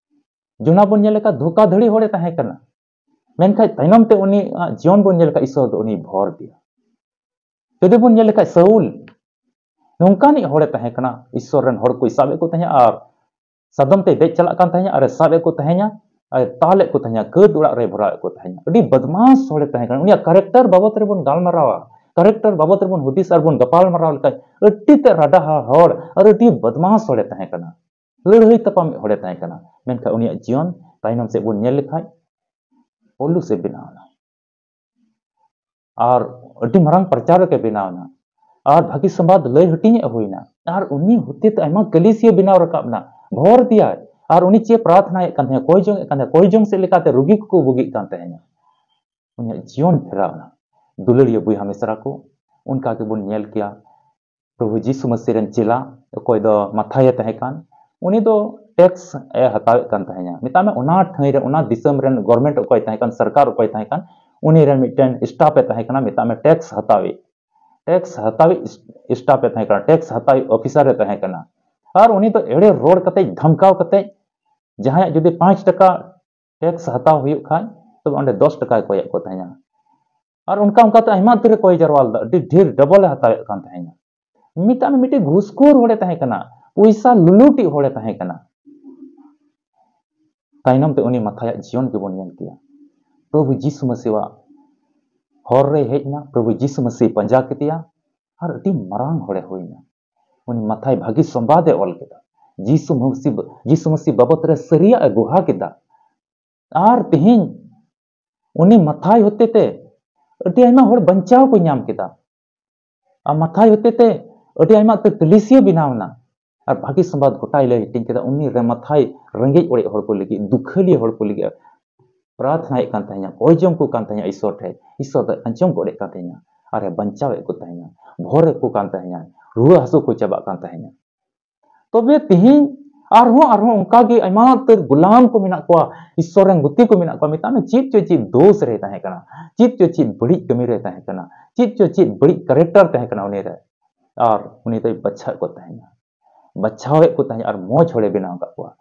ᱡᱳᱱᱟ ᱵᱚᱱ ᱧᱮᱞ ᱞᱮᱠᱷᱟᱱ ᱫᱷᱳᱠᱟᱫᱷᱟᱹᱲᱤ ᱦᱚᱲᱮ ᱛᱟᱦᱮᱸ ᱠᱟᱱᱟ᱾ ᱢᱮᱱᱠᱷᱟᱱ ᱛᱟᱭᱱᱚᱢ ᱛᱮ ᱩᱱᱤᱭᱟᱜ ᱡᱤᱭᱚᱱ ᱵᱚᱱ ᱧᱮᱞ ᱞᱮᱠᱷᱟᱱ ᱤᱥᱚᱨ ᱫᱚ ᱩᱱᱤᱭ ᱵᱷᱚᱨ ᱫᱮᱭᱟ᱾ ᱡᱩᱫᱤ ᱵᱚᱱ ᱧᱮᱞ ᱞᱮᱠᱷᱟᱱ ᱥᱟᱩᱞ ᱱᱚᱝᱠᱟᱱᱤᱡ ᱦᱚᱲᱮ ᱛᱟᱦᱮᱸ ᱠᱟᱱᱟ, ᱤᱥᱚᱨ ᱨᱮᱱ ᱦᱚᱲ ᱠᱚᱭ ᱥᱟᱵ ᱮᱫ ᱠᱚ ᱛᱟᱦᱮᱸᱫ ᱟᱨ ᱥᱟᱫᱚᱢ ᱛᱮᱭ ᱫᱮᱡ ᱪᱟᱞᱟᱜ ᱠᱟᱱ ᱛᱟᱦᱮᱸᱫ ᱟᱨ ᱮ ᱥᱟᱵ ᱮᱫ ᱠᱚ ᱛᱟᱦᱮᱸᱫ, ᱟᱨ ᱫᱟᱞ ᱮᱫ ᱠᱚ ᱛᱟᱦᱮᱸᱫ, ᱠᱟᱹᱫ ᱚᱲᱟᱜ ᱨᱮᱭ ᱵᱷᱚᱨᱟᱣ ᱮᱫ ᱠᱚ ᱛᱟᱦᱮᱸᱫ᱾ ᱟᱹᱰᱤ ᱵᱚᱫᱢᱟᱥ ᱦᱚᱲᱮ ᱛᱟᱦᱮᱸ ᱠᱟᱱᱟ᱾ ᱩᱱᱤᱭᱟᱜ character ᱵᱟᱵᱚᱫ ᱨᱮᱵᱚᱱ ᱜᱟᱞᱢᱟᱨᱟᱣᱟ, character ᱵᱟᱵᱚᱫ ᱨᱮᱵᱚᱱ ᱦᱩᱫᱤᱥ ᱟᱨ ᱵᱚᱱ ᱜᱟᱯᱟᱞ ᱢᱟᱨᱟᱣ ᱞᱮᱠᱷᱟᱱ, ᱟᱹᱰᱤ ᱛᱮ ᱨᱟᱰᱟᱦᱟ ᱦᱚᱲ ᱟᱨ ᱟᱹᱰᱤ ᱵᱚᱫᱢᱟᱥ ᱦᱚᱲᱮ ᱛᱟᱦᱮᱸ ᱠᱟᱱᱟ, ᱞᱟᱹᱲᱦᱟᱹᱭ ᱛᱟᱯᱟᱢᱤᱡ ᱦᱚᱲᱮ ᱛᱟᱦᱮᱸ ᱠᱟᱱᱟ᱾ ᱢᱮᱱᱠᱷᱟᱱ ᱩᱱᱤᱭᱟᱜ ᱡᱤᱭᱚᱱ ᱛᱟᱭᱱᱚᱢ ᱥᱮᱫ ᱵᱚᱱ ᱧᱮᱞ ᱞᱮᱠᱷᱟᱱ ᱯᱚᱞᱩᱥ ᱮ ᱵᱮᱱᱟᱣ ᱮᱱᱟ᱾ ᱟᱨ ᱟᱹᱰᱤ ᱢᱟᱨᱟᱝ ᱯᱨᱚᱪᱟᱨᱚᱠ ᱮ ᱵᱮᱱᱟᱣ ᱮᱱᱟ᱾ ᱟᱨ ᱵᱷᱟᱹᱜᱤ ᱥᱚᱢᱵᱟᱫ ᱞᱟᱹᱭ ᱦᱟᱹᱴᱤᱧ ᱮ ᱦᱩᱭᱱᱟ᱾ ᱟᱨ ᱩᱱᱤ ᱦᱚᱛᱮᱛᱮ ᱟᱭᱢᱟ ᱠᱟᱹᱞᱤᱥᱤᱭᱟᱹ ᱵᱮᱱᱟᱣ ᱨᱟᱠᱟᱵ ᱮᱱᱟ᱾ ᱵᱷᱚᱨ ᱫᱮᱭᱟᱭ᱾ ᱟᱨ ᱩᱱᱤ ᱪᱮᱫ ᱯᱨᱟᱨᱛᱷᱱᱟᱭᱮᱫ ᱠᱟᱱ ᱛᱟᱦᱮᱸᱫ, ᱠᱚᱭ ᱡᱚᱝ ᱮᱫ ᱠᱟᱱ ᱛᱟᱦᱮᱸᱫ, ᱠᱚᱭ ᱡᱚᱝ ᱥᱮᱫ ᱞᱮᱠᱟᱛᱮ ᱨᱩᱜᱤ ᱠᱚᱠᱚ ᱵᱩᱜᱤᱜ ᱠᱟᱱ ᱛᱟᱦᱮᱸᱫ᱾ ᱩᱱᱤᱭᱟᱜ ᱡᱤᱭᱚᱱ ᱯᱷᱮᱨᱟᱣ ᱮᱱᱟ᱾ ᱫᱩᱞᱟᱹᱲᱤᱭᱟᱹ ᱵᱚᱭᱦᱟ ᱢᱤᱥᱨᱟ ᱠᱚ, ᱚᱱᱠᱟ ᱜᱮᱵᱚᱱ ᱧᱮᱞ ᱠᱮᱭᱟ ᱯᱨᱚᱵᱷᱩ ᱡᱤᱥᱩ ᱢᱟᱹᱥᱤ ᱨᱮᱱ ᱪᱮᱞᱟ, ᱚᱠᱚᱭ ᱫᱚ ᱢᱟᱛᱷᱟᱭᱮ ᱛᱟᱦᱮᱸ ᱠᱟᱱ, ᱩᱱᱤ ᱫᱚ tax ᱮ ᱦᱟᱛᱟᱣᱮᱫ ᱠᱟᱱ ᱛᱟᱦᱮᱸᱱᱟ᱾ ᱢᱮᱛᱟᱜ ᱢᱮ, ᱚᱱᱟ ᱴᱷᱟᱹᱭ ᱨᱮ, ᱚᱱᱟ ᱫᱤᱥᱚᱢ ᱨᱮᱱ government ᱚᱠᱚᱭ ᱛᱟᱦᱮᱸ ᱠᱟᱱ, ᱥᱚᱨᱠᱟᱨ ᱚᱠᱚᱭ ᱛᱟᱦᱮᱸ ᱠᱟᱱ, ᱩᱱᱤ ᱨᱮᱱ ᱢᱤᱫᱴᱮᱱ staff ᱮ ᱛᱟᱦᱮᱸ ᱠᱟᱱᱟ, ᱢᱮᱛᱟᱜ ᱢᱮ, tax ᱦᱟᱛᱟᱣᱤᱡ, tax ᱦᱟᱛᱟᱣᱤᱡ staff ᱮ ᱛᱟᱦᱮᱸ ᱠᱟᱱᱟ, tax ᱦᱟᱛᱟᱣᱤᱡ officer ᱮ ᱛᱟᱦᱮᱸ ᱠᱟᱱᱟ᱾ ᱟᱨ ᱩᱱᱤ ᱫᱚ ᱮᱲᱮ ᱨᱚᱲ ᱠᱟᱛᱮ, ᱫᱷᱟᱢᱠᱟᱣ ᱠᱟᱛᱮ, ᱡᱟᱦᱟᱸᱭᱟᱜ ᱡᱩᱫᱤ ᱯᱟᱸᱪ ᱴᱟᱠᱟ tax ᱦᱟᱛᱟᱣ ᱦᱩᱭᱩᱜ ᱠᱷᱟᱱ, ᱛᱚᱵᱮ ᱚᱸᱰᱮ ᱫᱚᱥ ᱴᱟᱠᱟᱭ ᱠᱚᱭᱮᱫ ᱠᱚ ᱛᱟᱦᱮᱸᱱᱟ᱾ ᱟᱨ ᱚᱱᱠᱟ ᱚᱱᱠᱟᱛᱮ ᱟᱭᱢᱟ ᱩᱛᱟᱹᱨ ᱮ ᱠᱚᱭ ᱡᱟᱨᱣᱟ ᱞᱮᱫᱟ, ᱟᱹᱰᱤ ᱰᱷᱮᱨ ᱰᱚᱵᱚᱞ ᱮ ᱦᱟᱛᱟᱣᱮᱫ ᱠᱟᱱ ᱛᱟᱦᱮᱸᱱᱟ᱾ ᱢᱮᱛᱟᱜ ᱢᱮ ᱢᱤᱫᱴᱮᱡ ᱜᱷᱩᱥᱠᱷᱳᱨ ᱦᱚᱲᱮ ᱛᱟᱦᱮᱸ ᱠᱟᱱᱟ, ᱯᱚᱭᱥᱟ ᱞᱩᱞᱩᱴᱤᱡ ᱦᱚᱲᱮ ᱛᱟᱦᱮᱸ ᱠᱟᱱᱟ᱾ ᱛᱟᱭᱱᱚᱢ ᱛᱮ ᱩᱱᱤ ᱢᱟᱛᱷᱟᱭᱟᱜ ᱡᱤᱭᱚᱱ ᱜᱮᱵᱚᱱ ᱧᱮᱞ ᱠᱮᱭᱟ᱾ ᱯᱨᱚᱵᱷᱩ ᱡᱤᱥᱩ ᱢᱟᱹᱥᱤᱣᱟᱜ ᱦᱚᱨ ᱨᱮᱭ ᱦᱮᱡ ᱮᱱᱟ, ᱯᱨᱚᱵᱷᱩ ᱡᱤᱥᱩ ᱢᱟᱹᱥᱤ ᱯᱟᱸᱡᱟ ᱠᱮᱫᱮᱭᱟ ᱟᱨ ᱟᱹᱰᱤ ᱢᱟᱨᱟᱝ ᱦᱚᱲᱮ ᱦᱩᱭᱱᱟ᱾ ᱩᱱᱤ ᱢᱟᱛᱷᱟᱭ ᱵᱷᱟᱹᱜᱤ ᱥᱚᱢᱵᱟᱫ ᱮ ᱚᱞ ᱠᱮᱫᱟ, ᱡᱤᱥᱩ ᱢᱟᱹᱥᱤ, ᱡᱤᱥᱩ ᱢᱟᱹᱥᱤ ᱵᱟᱵᱚᱛ ᱨᱮ ᱥᱟᱹᱨᱤᱭᱟᱜ ᱮ ᱜᱚᱦᱟ ᱠᱮᱫᱟ᱾ ᱟᱨ ᱛᱮᱦᱮᱧ ᱩᱱᱤ ᱢᱟᱛᱷᱟᱭ ᱦᱚᱛᱮᱛᱮ ᱟᱹᱰᱤ ᱟᱭᱢᱟ ᱦᱚᱲ ᱵᱟᱧᱪᱟᱣ ᱠᱚ ᱧᱟᱢ ᱠᱮᱫᱟ᱾ ᱟᱨ ᱢᱟᱛᱷᱟᱭ ᱦᱚᱛᱮᱛᱮ ᱟᱹᱰᱤ ᱟᱭᱢᱟ ᱩᱛᱟᱹᱨ ᱠᱟᱹᱞᱤᱥᱤᱭᱟᱹ ᱵᱮᱱᱟᱣ ᱮᱱᱟ᱾ ᱟᱨ ᱵᱷᱟᱹᱜᱤ ᱥᱚᱢᱵᱟᱫ ᱜᱚᱴᱟᱭ ᱞᱟᱹᱭ ᱦᱟᱹᱴᱤᱧ ᱠᱮᱫᱟ᱾ ᱩᱱᱤ ᱨᱮ ᱢᱟᱛᱷᱟᱭ ᱨᱮᱸᱜᱮᱡ ᱚᱨᱮᱡ ᱦᱚᱲ ᱠᱚ ᱞᱟᱹᱜᱤᱫ, ᱫᱩᱠᱷᱟᱹᱞᱤᱭᱟᱹ ᱦᱚᱲ ᱠᱚ ᱞᱟᱹᱜᱤᱫ ᱯᱨᱟᱨᱛᱷᱱᱟᱭᱮᱫ ᱠᱟᱱ ᱛᱟᱦᱮᱸᱱᱟ, ᱠᱚᱭ ᱡᱚᱝ ᱠᱚ ᱠᱟᱱ ᱛᱟᱦᱮᱸᱱᱟ ᱤᱥᱚᱨ ᱴᱷᱮᱱ᱾ ᱤᱥᱚᱨ ᱫᱚᱭ ᱟᱸᱡᱚᱢ ᱜᱚᱫ ᱮᱫ ᱠᱟᱱ ᱛᱟᱦᱮᱸᱱᱟ ᱟᱨᱮ ᱵᱟᱧᱪᱟᱣᱮᱫ ᱠᱚ ᱛᱟᱦᱮᱸᱱᱟ, ᱵᱷᱚᱨᱮᱫ ᱠᱚ ᱠᱟᱱ ᱛᱟᱦᱮᱸᱱᱟ, ᱨᱩᱣᱟᱹ ᱦᱟᱹᱥᱩ ᱠᱚ ᱪᱟᱵᱟᱜ ᱠᱟᱱ ᱛᱟᱦᱮᱸᱱᱟ᱾ ᱛᱚᱵᱮ ᱛᱤᱦᱤᱧ ᱟᱨᱦᱚᱸ, ᱟᱨᱦᱚᱸ ᱚᱱᱠᱟ ᱜᱮ ᱟᱭᱢᱟ ᱩᱛᱟᱹᱨ ᱜᱩᱞᱟᱢ ᱠᱚ ᱢᱮᱱᱟᱜ ᱠᱚᱣᱟ, ᱤᱥᱚᱨ ᱨᱮᱱ ᱜᱩᱛᱤ ᱠᱚ ᱢᱮᱱᱟᱜ ᱠᱚᱣᱟ᱾ ᱢᱮᱛᱟᱜ ᱢᱮ ᱪᱮᱫ ᱪᱚ ᱪᱮᱫ ᱫᱳᱥ ᱨᱮ ᱛᱟᱦᱮᱸ ᱠᱟᱱᱟ, ᱪᱮᱫ ᱪᱚ ᱪᱮᱫ ᱵᱟᱹᱲᱤᱡ ᱠᱟᱹᱢᱤ ᱨᱮ ᱛᱟᱦᱮᱸ ᱠᱟᱱᱟ, ᱪᱮᱫ ᱪᱚ ᱪᱮᱫ ᱵᱟᱹᱲᱤᱡ character ᱛᱟᱦᱮᱸ ᱠᱟᱱᱟ ᱩᱱᱤ ᱨᱮ᱾ ᱟᱨ ᱩᱱᱤ ᱫᱚᱭ ᱵᱟᱪᱷᱟᱣᱮᱫ ᱠᱚ ᱛᱟᱦᱮᱸᱱᱟ, ᱵᱟᱪᱷᱟᱣᱮᱫ ᱠᱚ ᱛᱟᱦᱮᱸᱱᱟ ᱟᱨ ᱢᱚᱡᱽ ᱦᱚᱲᱮ ᱵᱮᱱᱟᱣ ᱟᱠᱟᱫ ᱠᱚᱣᱟ᱾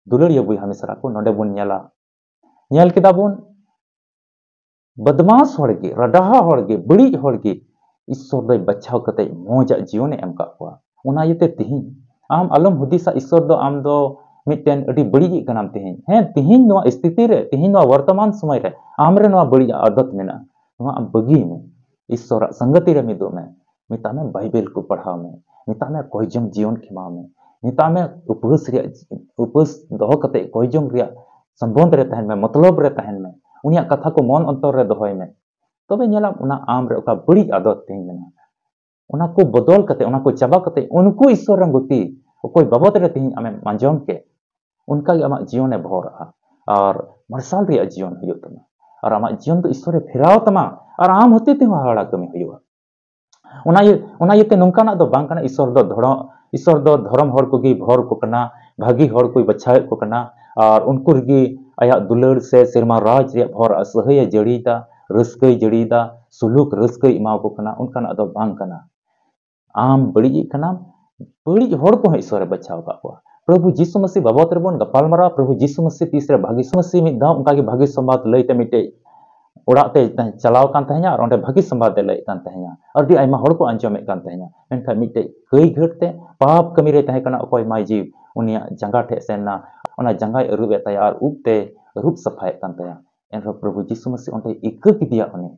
ᱫᱩᱞᱟᱹᱲᱤᱭᱟᱹ ᱵᱚᱭᱦᱟ ᱢᱤᱥᱨᱟ ᱠᱚ, ᱱᱚᱰᱮ ᱵᱚᱱ ᱧᱮᱞᱟ, ᱧᱮᱞ ᱠᱮᱫᱟ ᱵᱚᱱ, ᱵᱚᱫᱢᱟᱥ ᱦᱚᱲ ᱜᱮ, ᱨᱟᱰᱟᱦᱟ ᱦᱚᱲ ᱜᱮ, ᱵᱟᱹᱲᱤᱡ ᱦᱚᱲ ᱜᱮ ᱤᱥᱥᱚᱨ ᱫᱚᱭ ᱵᱟᱪᱷᱟᱣ ᱠᱟᱛᱮ ᱢᱚᱡᱽ ᱟᱜ ᱡᱤᱭᱚᱱᱮ ᱮᱢ ᱠᱟᱜ ᱠᱚᱣᱟ᱾ ᱚᱱᱟ ᱤᱭᱟᱹᱛᱮ ᱛᱤᱦᱤᱧ ᱟᱢ ᱟᱞᱚᱢ ᱦᱩᱫᱤᱥᱟ ᱤᱥᱥᱚᱨ ᱫᱚ ᱟᱢ ᱫᱚ ᱢᱤᱫᱴᱮᱱ ᱟᱹᱰᱤ ᱵᱟᱹᱲᱤᱡ ᱤᱡ ᱠᱟᱱᱟᱢ ᱛᱤᱦᱤᱧ᱾ ᱦᱮᱸ, ᱛᱤᱦᱤᱧ ᱱᱚᱣᱟ ᱥᱛᱷᱤᱛᱤ ᱨᱮ, ᱛᱤᱦᱤᱧ ᱱᱚᱣᱟ ᱵᱚᱨᱛᱚᱢᱟᱱ ᱥᱚᱢᱚᱭ ᱨᱮ ᱟᱢ ᱨᱮ ᱱᱚᱣᱟ ᱵᱟᱹᱲᱤᱡ ᱟᱫᱚᱛ ᱢᱮᱱᱟᱜᱼᱟ, ᱱᱚᱣᱟ ᱟᱢ ᱵᱟᱹᱜᱤᱭ ᱢᱮ᱾ ᱤᱥᱥᱚᱨᱟᱜ ᱥᱚᱝᱜᱚᱛᱤ ᱨᱮ ᱢᱤᱫᱚᱜ ᱢᱮ᱾ ᱢᱮᱛᱟᱜ ᱢᱮ ᱵᱟᱭᱵᱮᱞ ᱠᱚ ᱯᱟᱲᱦᱟᱣ ᱢᱮ, ᱢᱮᱛᱟᱜ ᱢᱮ ᱠᱚᱭᱡᱚᱝ ᱡᱤᱭᱚᱱ ᱠᱷᱮᱢᱟᱣ ᱢᱮ, ᱢᱮᱛᱟᱜ ᱢᱮ ᱩᱯᱟᱹᱥ ᱨᱮᱭᱟᱜ, ᱩᱯᱟᱹᱥ ᱫᱚᱦᱚ ᱠᱟᱛᱮ ᱠᱚᱭᱡᱚᱝ ᱨᱮᱭᱟᱜ ᱥᱚᱢᱵᱚᱱᱫᱷ ᱨᱮ ᱛᱟᱦᱮᱱ ᱢᱮ, ᱢᱚᱛᱞᱚᱵ ᱨᱮ ᱛᱟᱦᱮᱱ ᱢᱮ, ᱩᱱᱤᱭᱟᱜ ᱠᱟᱛᱷᱟ ᱠᱚ ᱢᱚᱱ ᱚᱱᱛᱚᱨ ᱨᱮ ᱫᱚᱦᱚᱭ ᱢᱮ᱾ ᱛᱚᱵᱮ ᱧᱮᱞᱟᱢ ᱚᱱᱟ ᱟᱢ ᱨᱮ ᱚᱠᱟ ᱵᱟᱹᱲᱤᱡ ᱟᱫᱚᱛ ᱛᱤᱸᱜᱩᱱᱟ, ᱚᱱᱟ ᱠᱚ ᱵᱚᱫᱚᱞ ᱠᱟᱛᱮ, ᱚᱱᱟ ᱠᱚ ᱪᱟᱵᱟ ᱠᱟᱛᱮ ᱩᱱᱠᱩ ᱤᱥᱥᱚᱨ ᱨᱮᱱ ᱜᱩᱛᱤ ᱚᱠᱚᱭ ᱵᱟᱵᱚᱫ ᱨᱮ ᱛᱮᱦᱮᱧ ᱟᱢᱮᱢ ᱟᱸᱡᱚᱢ ᱠᱮᱫ, ᱚᱱᱠᱟ ᱜᱮ ᱟᱢᱟᱜ ᱡᱤᱭᱚᱱᱮ ᱵᱷᱚᱨᱟᱜᱼᱟ ᱟᱨ ᱢᱟᱨᱥᱟᱞ ᱨᱮᱭᱟᱜ ᱡᱤᱭᱚᱱ ᱦᱩᱭᱩᱜ ᱛᱟᱢᱟ ᱟᱨ ᱟᱢᱟᱜ ᱡᱤᱭᱚᱱ ᱫᱚ ᱤᱥᱥᱚᱨᱮ ᱯᱷᱮᱨᱟᱣ ᱛᱟᱢᱟ ᱟᱨ ᱟᱢ ᱦᱚᱛᱮ ᱛᱮᱦᱚᱸ ᱦᱟᱦᱟᱲᱟ ᱠᱟᱹᱢᱤ ᱦᱩᱭᱩᱜᱼᱟ᱾ ᱚᱱᱟ ᱤᱭᱟᱹ-, ᱚᱱᱟ ᱤᱭᱟᱹᱛᱮ ᱱᱚᱝᱠᱟᱱᱟᱜ ᱫᱚ ᱵᱟᱝ ᱠᱟᱱᱟ, ᱤᱥᱥᱚᱨ ᱫᱚ ᱫᱷᱚᱨᱚ-, ᱤᱥᱥᱚᱨ ᱫᱚ ᱫᱷᱚᱨᱚᱢ ᱦᱚᱲ ᱠᱚᱜᱮ ᱵᱷᱚᱨ ᱠᱚ ᱠᱟᱱᱟ, ᱵᱷᱟᱹᱜᱤ ᱦᱚᱲ ᱠᱚᱭ ᱵᱟᱪᱷᱟᱣᱮᱫ ᱠᱚ ᱠᱟᱱᱟ ᱟᱨ ᱩᱱᱠᱩ ᱨᱮᱜᱮ ᱟᱭᱟᱜ ᱫᱩᱞᱟᱹᱲ ᱥᱮ ᱥᱮᱨᱢᱟ ᱨᱟᱡᱽ ᱨᱮᱭᱟᱜ ᱵᱷᱚᱨ ᱟᱨ ᱥᱟᱹᱦᱟᱹᱭᱮ ᱡᱟᱹᱲᱤᱭᱮᱫᱟ, ᱨᱟᱹᱥᱠᱟᱹᱭ ᱡᱟᱹᱲᱤᱭᱮᱫᱟ, ᱥᱩᱞᱩᱠ ᱨᱟᱹᱥᱠᱟᱹᱭ ᱮᱢᱟᱣ ᱠᱚ ᱠᱟᱱᱟ, ᱚᱱᱠᱟᱱᱟᱜ ᱫᱚ ᱵᱟᱝ ᱠᱟᱱᱟ᱾ ᱟᱢ ᱵᱟᱹᱲᱤᱡ ᱤᱡ ᱠᱟᱱᱟᱢ, ᱵᱟᱹᱲᱤᱡ ᱦᱚᱲ ᱠᱚᱦᱚᱸ ᱤᱥᱥᱚᱨᱮ ᱵᱟᱪᱷᱟᱣ ᱟᱠᱟᱫ ᱠᱚᱣᱟ᱾ ᱯᱨᱚᱵᱷᱩ ᱡᱤᱥᱩ ᱢᱟᱹᱥᱤ ᱵᱟᱵᱚᱫ ᱨᱮᱵᱚᱱ ᱜᱟᱯᱟᱞ ᱢᱟᱨᱟᱣᱟ᱾ ᱯᱨᱚᱵᱷᱩ ᱡᱤᱥᱩ ᱢᱟᱹᱥᱤ ᱛᱤᱥ ᱨᱮ ᱵᱷᱟᱹᱜᱤ ᱥᱚᱢᱟᱹᱥᱤ ᱢᱤᱫ ᱫᱷᱟᱣ ᱚᱱᱠᱟ ᱜᱮ ᱵᱷᱟᱹᱜᱤ ᱥᱚᱢᱵᱟᱫ ᱞᱟᱹᱭ ᱛᱮ ᱢᱤᱫᱴᱮᱡ ᱚᱲᱟᱜ ᱛᱮ ᱪᱟᱞᱟᱣ ᱠᱟᱱ ᱛᱟᱦᱮᱸᱧᱟ ᱟᱨ ᱚᱸᱰᱮ ᱵᱷᱟᱹᱜᱤ ᱥᱚᱢᱵᱟᱫ ᱮ ᱞᱟᱹᱭᱮᱫ ᱠᱟᱱ ᱛᱟᱦᱮᱸᱧᱟ᱾ ᱟᱹᱰᱤ ᱟᱭᱢᱟ ᱦᱚᱲ ᱠᱚ ᱟᱸᱡᱚᱢᱮᱫ ᱠᱟᱱ ᱛᱟᱦᱮᱸᱧᱟ᱾ ᱢᱮᱱᱠᱷᱟᱱ ᱢᱤᱫᱴᱮᱡ ᱠᱟᱹᱭ ᱜᱷᱟᱹᱴ ᱛᱮ ᱯᱟᱯ ᱠᱟᱹᱢᱤ ᱨᱮ ᱛᱟᱦᱮᱸ ᱠᱟᱱᱟ ᱚᱠᱚᱭ ᱢᱟᱹᱭ ᱡᱤᱣ, ᱩᱱᱤᱭᱟᱜ ᱡᱟᱸᱜᱟ ᱴᱷᱮᱡ ᱥᱮᱱ ᱮᱱᱟ, ᱚᱱᱟ ᱡᱟᱸᱜᱟᱭ ᱟᱹᱨᱩᱵ ᱮᱫ ᱛᱟᱭᱟ ᱟᱨ ᱩᱵ ᱛᱮ ᱟᱹᱨᱩᱵ ᱥᱟᱯᱷᱟᱭᱮᱫ ᱠᱟᱱ ᱛᱟᱭᱟ᱾ ᱮᱱᱨᱮᱦᱚᱸ ᱯᱨᱚᱵᱷᱩ ᱡᱤᱥᱩ ᱢᱟᱹᱥᱤ ᱚᱸᱰᱮ ᱤᱠᱟᱹ ᱠᱮᱫᱮᱭᱟ᱾ ᱩᱱᱤ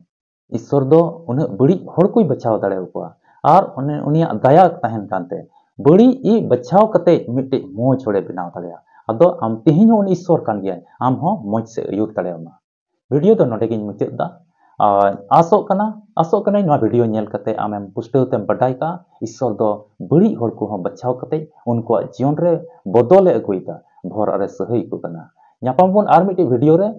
ᱤᱥᱥᱚᱨ ᱫᱚ ᱩᱱᱟᱹᱜ ᱵᱟᱹᱲᱤᱡ ᱦᱚᱲ ᱠᱚᱭ ᱵᱟᱪᱷᱟᱣ ᱫᱟᱲᱮᱭᱟᱠᱚᱣᱟ ᱟᱨ ᱩᱱᱤ, ᱩᱱᱤᱭᱟᱜ ᱫᱟᱭᱟ ᱛᱟᱦᱮᱱ ᱠᱟᱱᱛᱮ ᱵᱟᱹᱲᱤᱡ ᱤᱡ ᱵᱟᱪᱷᱟᱣ ᱠᱟᱛᱮ ᱢᱤᱫᱴᱮᱡ ᱢᱚᱡᱽ ᱦᱚᱲᱮ ᱵᱮᱱᱟᱣ ᱫᱟᱲᱮᱭᱟᱜᱼᱟ᱾ ᱟᱫᱚ ᱟᱢ ᱛᱮᱦᱮᱧ ᱦᱚᱸ ᱩᱱᱤ ᱤᱥᱥᱚᱨ ᱠᱟᱱ ᱜᱮᱭᱟᱭ, ᱟᱢ ᱦᱚᱸ ᱢᱚᱡᱽ ᱥᱮᱫ ᱟᱹᱭᱩᱨ ᱫᱟᱲᱮᱭᱟᱢᱟ᱾ ᱵᱷᱤᱰᱤᱭᱳ ᱫᱚ ᱱᱚᱰᱮ ᱜᱤᱧ ᱢᱩᱪᱟᱹᱫ ᱮᱫᱟ᱾ ᱟᱨ ᱟᱥᱚᱜ ᱠᱟᱱᱟ, ᱟᱥᱚᱜ ᱠᱟᱹᱱᱟᱹᱧ ᱱᱚᱣᱟ ᱵᱷᱤᱰᱤᱭᱳ ᱧᱮᱞ ᱠᱟᱛᱮ ᱟᱢᱮᱢ ᱯᱩᱥᱴᱟᱹᱣ ᱛᱮᱢ ᱵᱟᱰᱟᱭ ᱠᱟᱜᱼᱟ, ᱤᱥᱥᱚᱨ ᱫᱚ ᱵᱟᱹᱲᱤᱡ ᱦᱚᱲ ᱠᱚᱦᱚᱸ ᱵᱟᱪᱷᱟᱣ ᱠᱟᱛᱮ ᱩᱱᱠᱩᱣᱟᱜ ᱡᱤᱭᱚᱱ ᱨᱮ ᱵᱚᱫᱚᱞᱮ ᱟᱹᱜᱩᱭᱮᱫᱟ, ᱵᱷᱚᱨ ᱟᱨᱮ ᱥᱟᱹᱦᱟᱹᱭ ᱠᱚ ᱠᱟᱱᱟ᱾ ᱧᱟᱯᱟᱢ ᱵᱚᱱ ᱟᱨ ᱢᱤᱫᱴᱮᱡ ᱵᱷᱤᱰᱤᱭᱳ ᱨᱮ᱾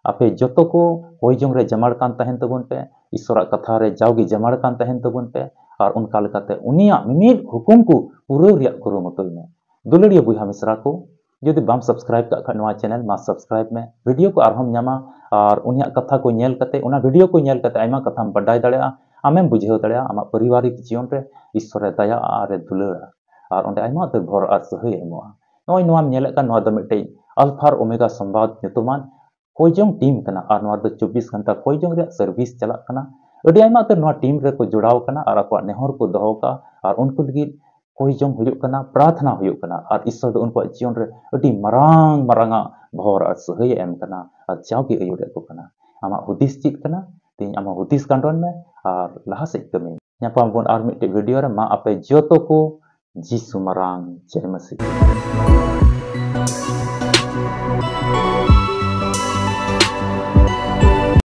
ᱟᱯᱮ ᱡᱚᱛᱚ ᱠᱚ ᱠᱚᱭ ᱡᱚᱝ ᱨᱮ ᱡᱟᱢᱟᱲ ᱠᱟᱱ ᱛᱟᱦᱮᱱ ᱛᱟᱵᱚᱱ ᱯᱮ, ᱤᱥᱥᱚᱨᱟᱜ ᱠᱟᱛᱷᱟ ᱨᱮ ᱡᱟᱣᱜᱮ ᱡᱟᱢᱟᱲ ᱠᱟᱱ ᱛᱟᱦᱮᱱ ᱛᱟᱵᱚᱱ ᱯᱮ, ᱟᱨ ᱚᱱᱠᱟ ᱞᱮᱠᱟᱛᱮ ᱩᱱᱤᱭᱟᱜ ᱢᱤᱢᱤᱫ ᱦᱩᱠᱩᱢ ᱠᱚ ᱯᱩᱨᱟᱹᱣ ᱨᱮᱭᱟᱜ ᱠᱩᱨᱩᱢᱩᱴᱩᱭ ᱢᱮ᱾ ᱫᱩᱞᱟᱹᱲᱤᱭᱟᱹ ᱵᱚᱭᱦᱟ ᱢᱤᱥᱨᱟ ᱠᱚ, ᱡᱩᱫᱤ ᱵᱟᱢ subscribe ᱠᱟᱜ ᱠᱷᱟᱱ ᱱᱚᱣᱟ channel ᱢᱟ subscribe ᱢᱮ, ᱵᱷᱤᱰᱤᱭᱳ ᱠᱚ ᱟᱨᱦᱚᱸᱢ ᱧᱟᱢᱟ, ᱟᱨ ᱩᱱᱤᱭᱟᱜ ᱠᱟᱛᱷᱟ ᱠᱚ ᱧᱮᱞ ᱠᱟᱛᱮ, ᱚᱱᱟ ᱵᱷᱤᱰᱤᱭᱳ ᱠᱚ ᱧᱮᱞ ᱠᱟᱛᱮ ᱟᱭᱢᱟ ᱠᱟᱛᱷᱟᱢ ᱵᱟᱰᱟᱭ ᱫᱟᱲᱮᱭᱟᱜᱼᱟ, ᱟᱢᱮᱢ ᱵᱩᱡᱷᱟᱹᱣ ᱫᱟᱲᱮᱭᱟᱜᱼᱟ ᱟᱢᱟᱜ ᱯᱟᱨᱤᱵᱟᱨᱤᱠ ᱡᱤᱭᱚᱱ ᱨᱮ ᱤᱥᱥᱚᱨᱮ ᱫᱟᱭᱟᱜᱼᱟ ᱟᱨᱮ ᱫᱩᱞᱟᱹᱲᱟ, ᱟᱨ ᱚᱸᱰᱮ ᱟᱭᱢᱟ ᱩᱛᱟᱹᱨ ᱵᱷᱚᱨ ᱟᱨ ᱥᱟᱹᱦᱟᱹᱭᱮ ᱮᱢᱚᱜᱼᱟ᱾ ᱱᱚᱜᱼᱚᱭ ᱱᱚᱣᱟᱢ ᱧᱮᱞᱮᱫ ᱠᱟᱱ, ᱱᱚᱣᱟ ᱫᱚ ᱢᱤᱫᱴᱮᱡ ᱟᱞᱯᱷᱟ ᱟᱨ ᱳᱢᱮᱜᱟ ᱥᱚᱢᱵᱟᱫ ᱧᱩᱛᱩᱢᱟᱱ ᱠᱚᱭ ᱡᱚᱝ ᱴᱤᱢ ᱠᱟᱱᱟ, ᱟᱨ ᱱᱚᱣᱟ ᱫᱚ ᱪᱚᱵᱵᱤᱥ ᱜᱷᱚᱱᱴᱟ ᱠᱚᱭ ᱡᱚᱝ ᱨᱮᱭᱟᱜ service ᱪᱟᱞᱟᱜ ᱠᱟᱱᱟ᱾ ᱟᱹᱰᱤ ᱟᱭᱢᱟ ᱩᱛᱟᱹᱨ ᱱᱚᱣᱟ ᱴᱤᱢ ᱨᱮᱠᱚ ᱡᱚᱲᱟᱣ ᱠᱟᱱᱟ ᱟᱨ ᱟᱠᱚᱣᱟᱜ ᱱᱮᱦᱚᱨ ᱠᱚ ᱫᱚᱦᱚ ᱠᱟᱜᱼᱟ, ᱟᱨ ᱩᱱᱠᱩ ᱞᱟᱹᱜᱤᱫ ᱠᱚᱭ ᱡᱚᱝ ᱦᱩᱭᱩᱜ ᱠᱟᱱᱟ, ᱯᱨᱟᱨᱛᱷᱱᱟ ᱦᱩᱭᱩᱜ ᱠᱟᱱᱟ, ᱟᱨ ᱤᱥᱥᱚᱨ ᱫᱚ ᱩᱱᱠᱩᱣᱟᱜ ᱡᱤᱭᱚᱱ ᱨᱮ ᱟᱹᱰᱤ ᱢᱟᱨᱟᱝ ᱢᱟᱨᱟᱝᱟᱜ ᱵᱷᱚᱨ ᱟᱨ ᱥᱟᱹᱦᱟᱹᱭᱮ ᱮᱢ ᱠᱟᱱᱟ ᱟᱨ ᱡᱟᱣᱜᱮ ᱟᱹᱭᱩᱨᱮᱫ ᱠᱚ ᱠᱟᱱᱟ᱾ ᱟᱢᱟᱜ ᱦᱩᱫᱤᱥ ᱪᱮᱫ ᱠᱟᱱᱟ? ᱛᱮᱦᱮᱧ ᱟᱢᱟᱜ ᱦᱩᱫᱤᱥ ᱜᱟᱱᱰᱚᱱ ᱢᱮ ᱟᱨ ᱞᱟᱦᱟ ᱥᱮᱫ ᱠᱟᱹᱢᱤ᱾ ᱧᱟᱯᱟᱢ ᱵᱚᱱ ᱟᱨ ᱢᱤᱫᱴᱮᱡ ᱵᱷᱤᱰᱤᱭᱳ ᱨᱮ᱾ ᱢᱟ ᱟᱯᱮ ᱡᱚᱛᱚ ᱠᱚ ᱡᱤᱥᱩ ᱢᱟᱨᱟᱝ ᱡᱚᱭ ᱢᱟᱹᱥᱤ᱾